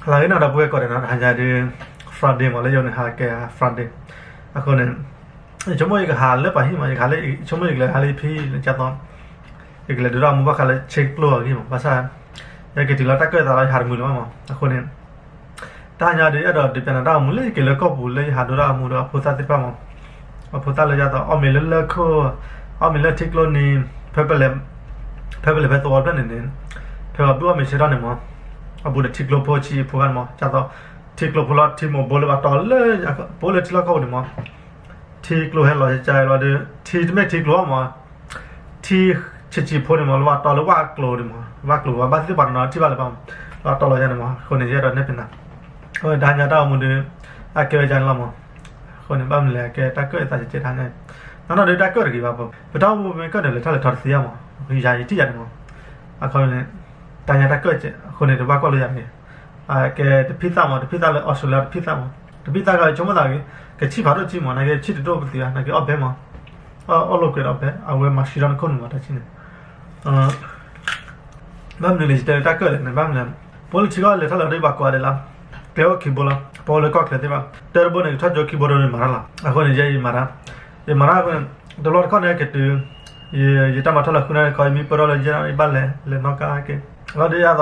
ဟါလၢအဂ့ၤနီၤ ဒီပုၢ်ဝဲၢ်ကိးဂၤဒဲးနီၤ, တဟါညါဒုး Friday မး လၢယိၤန့ၣ် ဟါကဲ Friday. အဃိန့ၣ် ယဆိကမိၣ်ယကဟးလၢပှၤဟံၣ်မး, ယကဟးလၢ ယဆိကမိၣ်ယကလဲၤဟးလၢယဖံလၢကၠၢ်သီ, ယကလဲၤဒိတၢ်အိၣ်မူဘၣ်ဃးလၢဆ့ကျိအဂ့ၢ်မး, ဘၣ်ဆၣ် ယကတုၤလီၤတၢ်ကၢၣ်အသးလီၤ ယဟးတမုာ်လၢၤဘၣ်မး. အဃိန့ၣ် တဟါညါဒုး အဲၣ်ဒိးဒုးပျးနၤတၢ်အိၣ်မူလၢယက့ၤလၢကီၢ်ပူၤလၢယဟးဒိတၢ်အိၣ်မူဒီး အဖိသၣ်သ့ၣ်တဖၣ်မး, အဖိသၣ်လၢကၠၢ်သီ အီၣ်မ့ၤလၢလၢၢ်ခိၣ်, အီၣ်မ့ၤလၢထံကျိန့ၣ် ဖဲပလဲၤ, ဖဲပလဲၤဖဲသဝီဖျၢၣ်န့ၣ်န့ၣ် ဖဲပဘုၣ်အီၣ်မ့ၤဆၢထီၣ်န့ၣ်မး, အဘူးဒီးထံကျိဖိဆံးဖိဂၤန့ၣ်မး, ကၠၢ်သီ ထံကျိဖိလီၤ ထံမိၢ်ဘိလၢဘၣ်တီလၢ ပအိၣ်လၢထံလီၢ်ကီၢ်ပူၤန့ၣ်မး, ထံကျိဟဲလီၤကၠၢ်လီၤဒီး ထံတမ့ၢ်ထံကျိအီၤမး, ထံဆံးဆံးဖိန့ၣ်မး လၢဘၣ်တီလၢဝၣ်ကျိၤန့ၣ်မး, ဝၣ်ကျိၤဝဲဘၣ်သ့ၣ်ပှၤတနီၤထံၣ်ဘၣ်လၢၤဘၣ်မး, လၢဘၣ်တီလီၤယါန့ၣ်မး, အဃိန့ၣ် ယအဲၣ်ဒိးနဲၣ်ဖျါနၤ, အဃိန့ၣ် တဟါညါတၢ်အိၣ်မူဒုး အကဲဝဲဒ်န့ၣ်လီၤမး, အဃိန့ၣ် ဘၣ်မနုၤလဲၣ် အကဲတၢ်ကၢၣ်အသးကဲတဟါညါ, နီၢ်နီၢ်ဒုးတၢ်ကၢၣ်တဂ့ၤဘၣ်, ပတၢ်အိၣ်မူမ့ၢ်ကၢၣ်န့ၣ် လဲၤထီၣ်လဲၤထီတသ့ဘၣ်မး, ယၤယထံၣ်ယၤန့ၣ်မး, အခီန့ၣ် တဟါညါတၢ်ကၢၣ်ကဲ အဃိန့ၣ် တဘၣ်ကွၢ်လၢယၤတဂ့ၤ အကဲတဖံသၣ်မး, တဖံသၣ်လၢ Australia တဖံသၣ်မး, တဖံသၣ်ခါ ဆိကမိၣ်သးဂ့ၤ, ကဆံၣ်ဖးဒိၣ်ဆံးမး, နာ်က့ဆံၣ်တဒိၣ်ပသ့ဘၣ်, နာ်က့အီၣ်ဘဲမး, အီၣ်လိာ်ကွဲဒီးဘဲ, အဝဲမၤဆှံထီၣ်နခိၣ်နူာ်မး တၢ်ဆံၣ်န့ၣ်, ဘၣ်မနုၤလဲၣ် ယတဲလၢတၢ်ကၢၣ်လဲၣ်န့ၣ် ဘၣ်မနုၤလဲၣ်, ပအိၣ်လၢထံကီၢ်လဲၤထီၣ်လဲၤထီဒ်ပှၤကိးဂၤဒဲးလီၤ, ကျဲအိၣ်ခံဘိလီၤ, ပအိၣ်လၢကီၢ်ချၢသ့ၣ်တဖၣ်, တၢ်တဘိန့ၣ် ကထီၣ်ကၠိခံဘိဒီးန့ၣ်မၤတၢ်လီၤ,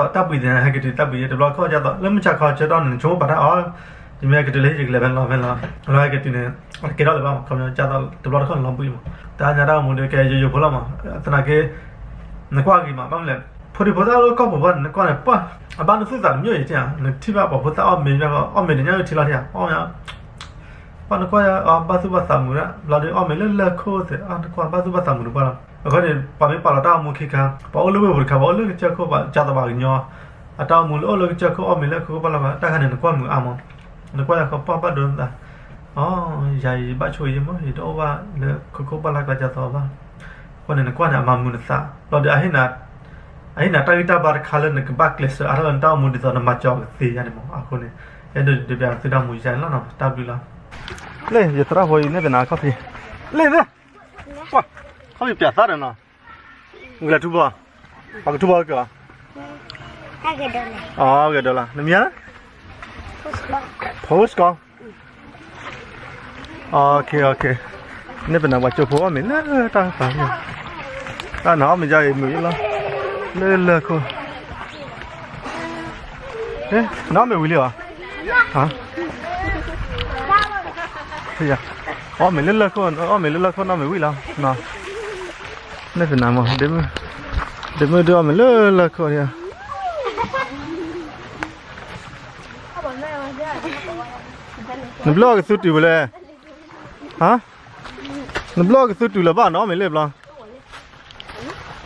အဃိန့ၣ် ယဲယမၤတၢ်, ယမၤတၢ်အဃိန့ၣ် တဘျီတခီၣ်န့ၣ် ဟဲက့ၤတုၤ ယတၢ်မၤထီၣ်လၢဃုနၣ်ရံၣ်တခီ ယမံပၢၢ်ထီၣ်လၢယဲၢ်နၣ်ရံၣ် ဘၣ်လဲၤ လဲၤနီၣ်ကါက့ၤ, လီၤဒုးယသးတၢ်ပှံၤသ့ၣ်န့ၣ် ဟဲက့ၤတုၤတၢ်ပှံၤယဲ တဘျီတခီၣ်ယသးလၢမုၢ်ဆါခီဆၢထီၣ်န့ၣ် နဆိကမိၣ်ပာ်တၢ်အီၣ်, ယမ့ၢ်ဟဲက့ၤတုၤလၢဟံၣ် ယကလဲၤဖဲလဲၣ်ဖဲလဲၣ်, လီၤဟဲက့ၤတုၤန့ၣ် တကဲထီၣ်လၢၤဘၣ်မး, ခီပညီယသးတဘျီတခီၣ်န့ၣ်လီၤဘှံးမး, တဟါညါတၢ်အိၣ်မူဒုးကဲယိယိဖိလီၤမး, သနာ်က့ နကွၢ်ဂ့ၤမး ဘၣ်မနုၤလဲၣ်, ဖိဒံဖိသၣ်လၢကီၢ်ပူၤဘၣ်န့ၣ် နကွၢ်န့ၣ် ပှၢ် အဘၣ်နသူၣ်သးတမံၤယဲၢ်ဧါ, နထံၣ်ဘၣ်ပှၤဖိသၣ်အီၣ်မ့ၤ အီၣ်မ့ၤတညၣ်အုၣ်ထံလီၤထံဧါ, အီၣ်မ့ၤ ပှၢ်နကွၢ် ဘၣ်သူၣ်ဘၣ်သးမုာ်ဒၣ် ဘျီဒုးအီၣ်မ့ၤလၢလၢၢ်ခိၣ်သ့ၣ် နကွၢ်ဘၣ်သူၣ်ဘၣ်သးမုာ်တပှၢ်လီၤ, အဃိန့ၣ် ပှၤမ့ၢ်ပာ်လီၤတၢ်အိၣ်မူခံခါ ပှၤအိၣ်လၢဝ့ၢ်ပူၤတခါ ပှၤအိၣ်လၢကစၢၢ်ခိၣ် ပှၤကသးဘၣ်ကညီ အတၢ်အိၣ်မူလၢအိၣ်လၢကစၢၢ်ခိၣ်အီၣ်မ့ၤလၢခိခိၣ်ဘၣ်လီၤဘၣ် တၢ်ခါန့ၣ် နကွၢ်မုာ်အါမး, နကွၢ်ယၤခီပှၢ်ဘၣ်ဒိနသး, အီ ယၤယဘၣ်ဆိၣ်ဂ့ၤယဲမး ယတအိၣ်ဘၣ်လၢခိခိၣ်ဘၣ်လၢကစၢၢ်သီဘၣ်, အဃိန့ၣ် နကွၢ်န့ၣ် အမၤမုာ်နသး ဘျီဒုး အဟ့ၣ်နၤတၢ်ဂံၢ်တၢ်ဘါတခါလၢနကဘၣ်ကျဲးစၢးအါထီၣ်လၢနတၢ်အိၣ်မူဒ်သိးနမၤစၢၤအီၤကသ့ယါန့ၣ်မး, အဃိန့ၣ် အဲၣ်ဒိးဒုးပျးသုတၢ်အိၣ်မူယါန့ၣ်လီၤနီၤ, တၢ်ဘျုးလီၤ, လၢယသရၣ်ဖိအံၤန့ၣ်သနာ်ခီၣ်ဖံး, လၢ ပှၤ ခီၣ်ဖံးပျးသးဒီးနီၤ, မုၢ်ကလဲၤထူဘီ, ပှၤကထူဘီကၢၤ, အဂဲၤဒီးလီၤ နမံၤဧါ, ဖိစကီ န့ၣ်ပနၢ်ပှၤကၠိဖိအီၣ်မ့ၤလၢတၢ်ပာ်, တၢ်နအီၣ်မ့ၤယါအံၤမုာ်လီၤ, လၢလၢခိၣ်, နအီၣ်မ့ၤဝံၤလံဧါ, အီၣ်မ့ၤလၢလၢခိၣ်, အီၣ်မ့ၤလၢလၢခိၣ် နအီၣ်မ့ၤဝံၤလီၤ, န့ၣ်ပနၢ်မး, ဒ့မုၣ်ဒုးအီၣ်မ့ၤလၢလၢခိၣ် နဘျီၣ်ကသူတုၤဝဲလဲၣ်, ဟါ, နဘျီၣ်ကသူတုၤလၢၤဘၣ် နအီၣ်မ့ၤလၢဘျီ, ဟါ, နဘျီၣ် အီၤ ကံဒ့ထီနီၤ, တၢ်ဂၤတဲဂ့ၤနီၤ ဘၣ်ဒိးန့ၢ်အဂီၢ်မ့ၢ်, တၢ်ဂၤကံဒ့ဖးထီဒီးတဲဝဲအံၤအံၤ, ဖဲလဲၣ်, ဒ့မုၣ်ဂၤကံဒ့ဖးထီ, ဖီလ့ဘျးသၢ, မဲာ်ဆှး မၤယီနီၤ နကလီၤတဲာ်နီၤ, နကလီၤတဲာ်နီၤ မၤယီနီၤ, ဒ့မုၣ်ကံဒ့ထီဂၤအံၤဒီး, ဘျီၣ်တၢ်တုၤဘၣ် လဲၤဖီၣ်န့ၢ်မ့ၤကဒီးသၢ, လဲၤဖီၣ်န့ၢ်အီၣ်မ့ၤအါထီၣ်မ့ၤ လၢန့ၣ် ပှၤသ့ၣ်ဃီလီၢ်ခီလီၢ်လၢန့ၣ်, ယစးလဲၤဂီၤန့ၣ် အီၣ်မ့ၤဝံၤတဟီလံဒီး, မၤလၢဂီၤတက့ၢ်သၢ, လၢ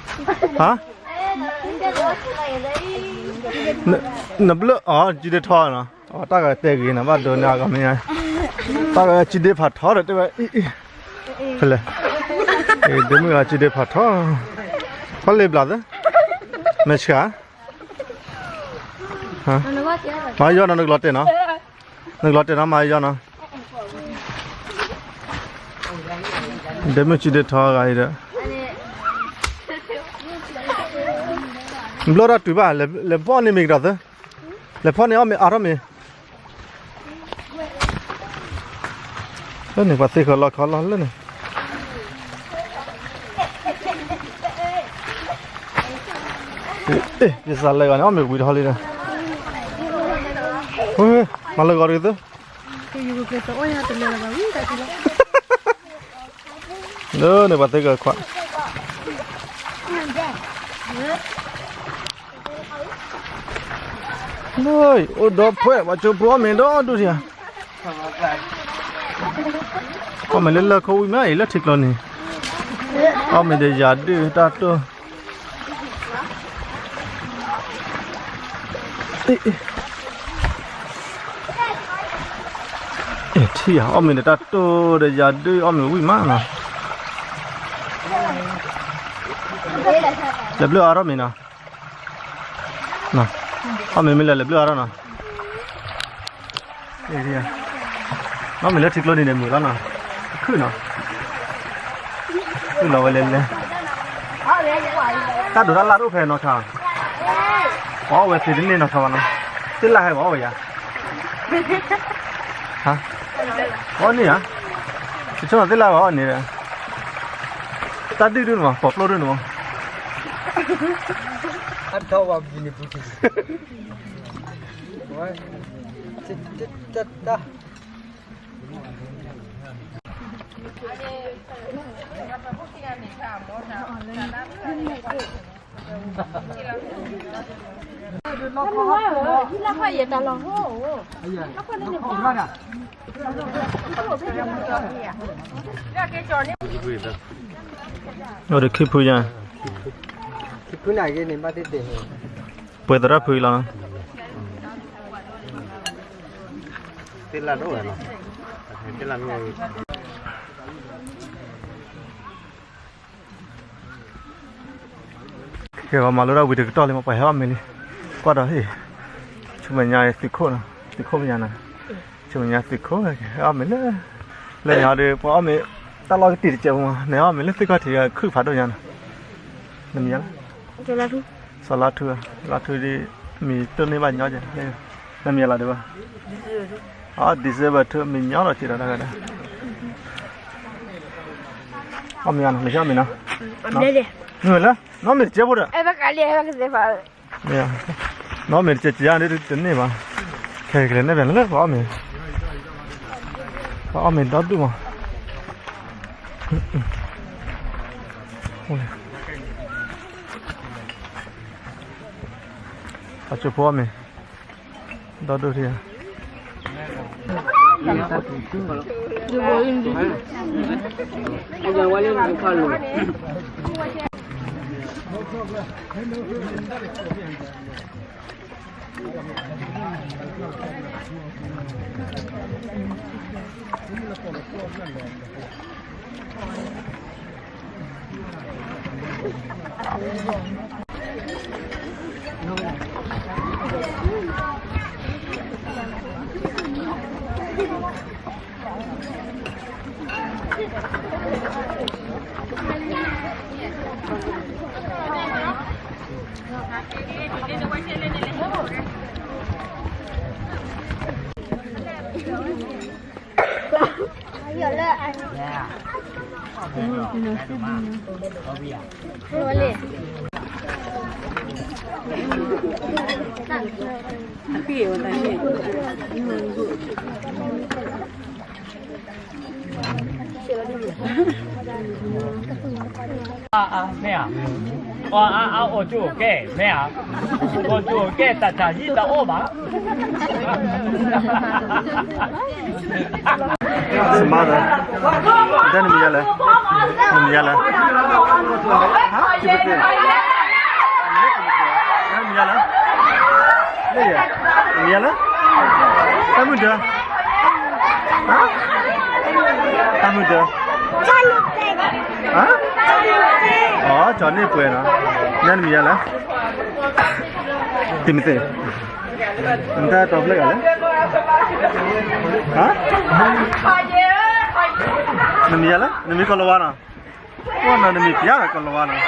န့ၣ်ပှၤသ့ၣ်ဃီခွါ အိၣ်ဒီးဖှဲး ပှၤကၠိဖိအီၣ်မ့ၤဒီဒူၣ်ထံဧါ, အီၣ်မ့ၤလၢလၢခိၣ်ဝံၤမးအံၤ လၢထံကျိန့ၣ်, အီၣ်မ့ၤဒီးယၤဒုၣ်တၢ်တိၢ်, ထံဧါ အီၣ်မ့ၤဒီးတၢ်တိၢ်ဒီးယၤဒုၣ် အီၣ်မ့ၤဝံၤမးနီၤ, လဲၤဘျုးအါထီၣ်မ့ၤနီၤ, အီၣ်မ့ၤမ့ၢ်လၢလဲၤဘျုးအါထီၣ်နီၤ, အီၣ်မ့ၤလၢထံကျိန့ၣ်ဒီးမုာ်လီၤနီၤ, ခုၣ်နီၤ, ခုၣ်လီၤဝဲလဲၤလဲၤ, တၢ်ဒိးတၢ်လၢ်တအိၣ်ဖဲနီၤခါ, ပှၤအီၣ်ဝဲသ့တန့ၢ်နီၤခါဘၣ်နီၤ, သ့ၣ်လၣ်ဟဲဘၣ်အီၣ်ယၤ, ဟါ, အီၣ်န့ၣ်ဧါ, တဆိသ့ၣ်လၣ်ဘၣ်အီၣ်န့ၣ်, တၢ်ဒုၣ်ဒုၣ်န့ၣ်မး ပိာ်ပျိၢ်ဒုၣ်န့ၣ်မး, အထီၣ်ဝါဘူးန့ၣ်ဘူး, တၢ် အိၣ်ဒီးခံဖုယါ, ခံဖုန့ၣ်ဂ့ၤန့ၣ် ဘၣ်သ့ၣ်သ့ၣ်န့ၣ်, ပှဲၤသရၣ်ဖုလီၤ, သ့ၣ်လၣ်ဒိၣ်ဝဲလီၤ, သ့ၣ်လၣ်မ့ၢ် ကဲ ပှၤမၤလိတၢ်ဝံၤတကတီၢ်လံမး ပှၤဟဲအီၣ်မ့ၤလံ, ကွၢ်ဒီးဟ့ၣ်, ဆူမဲာ်ညါသုးခိၣ်နီၤ, သုးခိၣ်မဲာ်ညါနီၤ, ဆူမဲာ်ညါသုးခိၣ် ဟဲအီၣ်မ့ၤလၢ, လၢညါဒီး ပှၤအီၣ်မ့ၤ တၢ်လီၢ်ကတံာ်တစဲးဖိမး နဟဲအီၣ်မ့ၤလၢသုးခီၣ်ထံး ခုၣ်ဖးဒိၣ်ညါနီၤ, နမံၤယါလၢ စီၤလါထူ, လါထူဒ် မံၤတိၢ်န့ၢ်ဘၣ်ညီကဲ, နမံၤယါလီၤဒံးဘၣ်, အ December ထူ မံၤညီလီၤက့ဒီးတၢ်ဂၤဒၣ်, အီၣ်မ့ၤအီၤနီၤ လၢခံအီၣ်မ့ၤနီၤ, မ့ၢ်လၢ နီၢ်မ့ၢ်တကဲဖိဒီး, နီၢ်မ့ၢ်တကဲကယါန့ၣ်တန့ၢ်ဘၣ်, ခဲကလဲၤန့ၢ်ဘၣ်လၢပှၤအီၣ်မ့ၤ, ပှၤအီၣ်မ့ၤဒီဒူၣ်မး, အဆိဖိအီၣ်မ့ၤ ဒီဒူၣ်ထံဧါ, မ့ၢ်ဧါ, အါအါအိၣ်ကၠိကဲ မ့ၢ်ဧါ, အိၣ်ကၠိကဲ တၢ်တၢ်ယံၤတအိၣ်ဘၣ် မၤဒီး, ဒ်နမံၤယါလဲၣ်, နမံၤယါလဲၣ်, နမံၤယါလဲၣ်, နမံၤယါလဲၣ်, တၢ်မုၢ်ဒၢ, တၢ်မုၢ်ဒၢ, အၢ, အီ ကၠီၤန့ၢ်ပှဲၤနီၤ, ဒ်နမံၤယါလဲၣ်, တံၤမသ့း, နတၢ်တီဖျၢၣ်ဂၤလဲၣ်, နမံၤယါလဲၣ်, နမံၤကီၤလၤဝါနီၤ, ကွၢ်နီၤ နမံၤပျါဒီးကီၤလၤဝါနီၤ.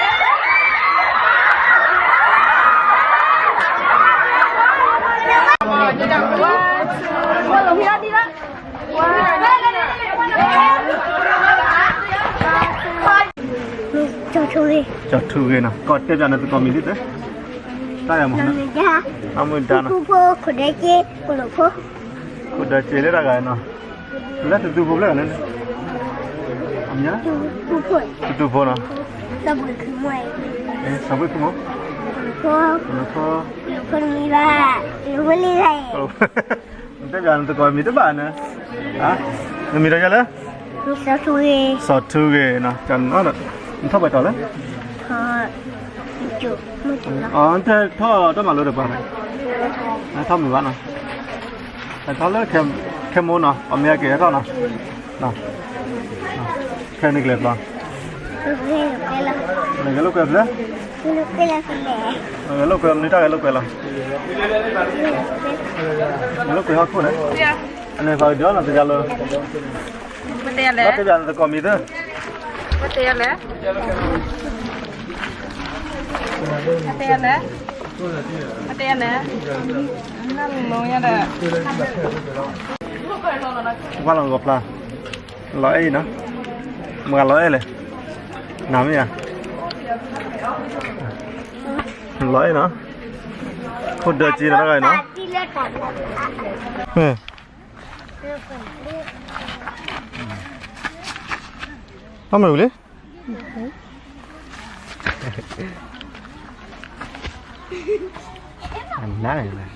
ကၠီၤထူဂ့ၤနီၤ, ကီၢ်တဲပျးနသကိးမံၤဒ်သိး, တၢ်ယၤမ့ၢ်, အမုၢ်ဒါနီၤ, ခိၣ်ဒီးစ့လၢတၢ်ဂၤနီၤ, လၢတသူဖိဖျၢၣ်ဂၤန့ၣ်, တသူဖိနီၤ, စီၤဘှံးခုမိၣ်, တဲပျးနသကိးမံၤတဘၣ်န့ၣ်, နမံၤဒီးယၤလၢ, စီၤထူဂ့ၤနီၤ, နထီၣ်ပှဲၤတီၤလဲၣ်, ထီၣ်တၢ်မၤလိဒီးပှၤ, ထီၣ်မုာ်ဘၣ်နီၤ, ထီၣ်လၢခဲမိၢ်နီၤ ပှၤမ့ၢ်အက့ၤဟဲထီၣ်နီၤ, ခဲန့ၣ်ကလဲၤပျီ, ဂဲၤလိာ်ကွဲဖျဲ, ဂဲၤလိာ်ကွဲမနုၤတၢ်ဂဲၤလိာ်ကွဲလီၤ, ဂဲၤလိာ်ကွဲဟီၣ်ခိၣ်န့ၣ်, အန့ၣ်ပှၤကဒုးအီၣ်နီၤ တယၤလၢ, တဲပျးနသကိးမံၤသၢ, တဲလဲၣ်, တဲလဲၣ်. တဲန့ၣ်, နလီၤညါဒီး, ဝါလီၤဂီၤဖျါ, လီၤအဲၣ်နီၤ, မၤလီၤအဲၣ်လဲၣ်, နၤမ့ၢ်ဧါ, လီၤအဲၣ်နီၤ, ခိၣ်ဒၢက့နီၤတဂၤနီၤ, အမ့ၢ်ဝံၤလံ အနၢ်န့ၣ်, ဒ်အီၣ်မ့ၢ်တၢ်လီ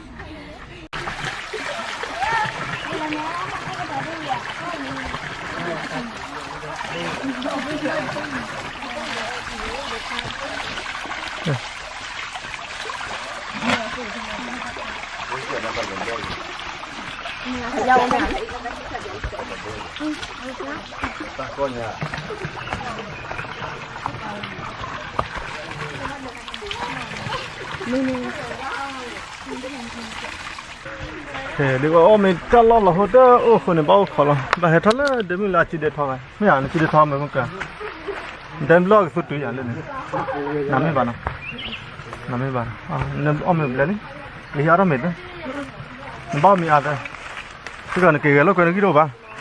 ၢ်လီၤဟိတအိၣ်ဃိန့ၣ် ဘၣ်အိၣ်ခိးလီၤ, ဘၣ်ဟဲထီၣ်လၢဒဲမုၢ်လၢအစုဒဲထီၣ်ဝဲ, မ့ၢ်ဧါ နစုဒဲထီၣ်မ့ၢ်မ့ၢ်က, ဒဲမုၢ်လၢအကသူတုၤယၤလၢန့ၣ်, နမ့ၢ်ဘၣ်နီၤ, နမ့ၢ်ဘၣ်, နအီၣ်မ့ၢ်ဘျဲၣ်လံ, နဟံးအါထီၣ်မ့ၢ်သၢ, နဘၣ်အီၣ်မ့ၢ်အါသၢ, စ့ၢ်ကီးနက့ၤဂဲၤလိာ်ကွဲနဂံၢ်တအိၣ်ဘၣ်.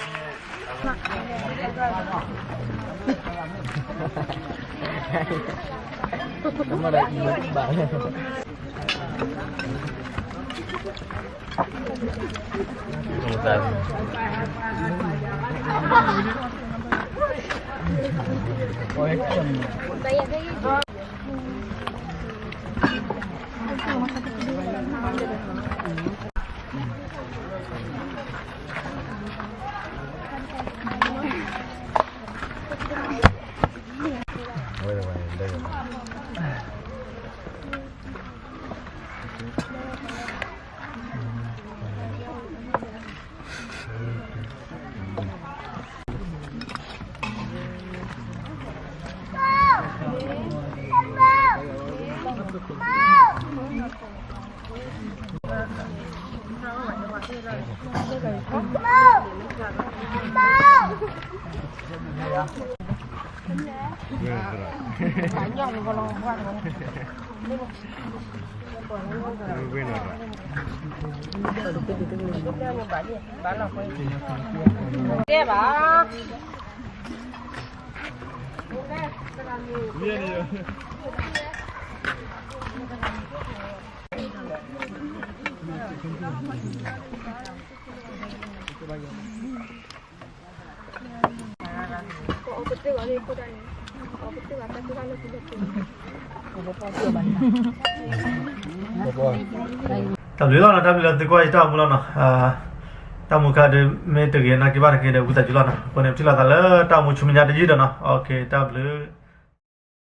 တၢ်ဘျုးလီၤနီၤ, တၢ်ဘျုးလီၤသုကွၢ်ယတၢ်အိၣ်မူလီၤနီၤ, တၢ်အိၣ်မူခါဒီး မ့ၢ်တဂ့ၤနာ်က့ဘၣ်တက့ၢ်ဒီး ဝံသးစူၤလီၤနီၤ, အဃိန့ၣ် ပထံၣ်လိာ်သးလၢတၢ်အိၣ်မူဆူမဲာ်ညါတယုၢ်ဒီးနီၤ, တၢ်ဘျုး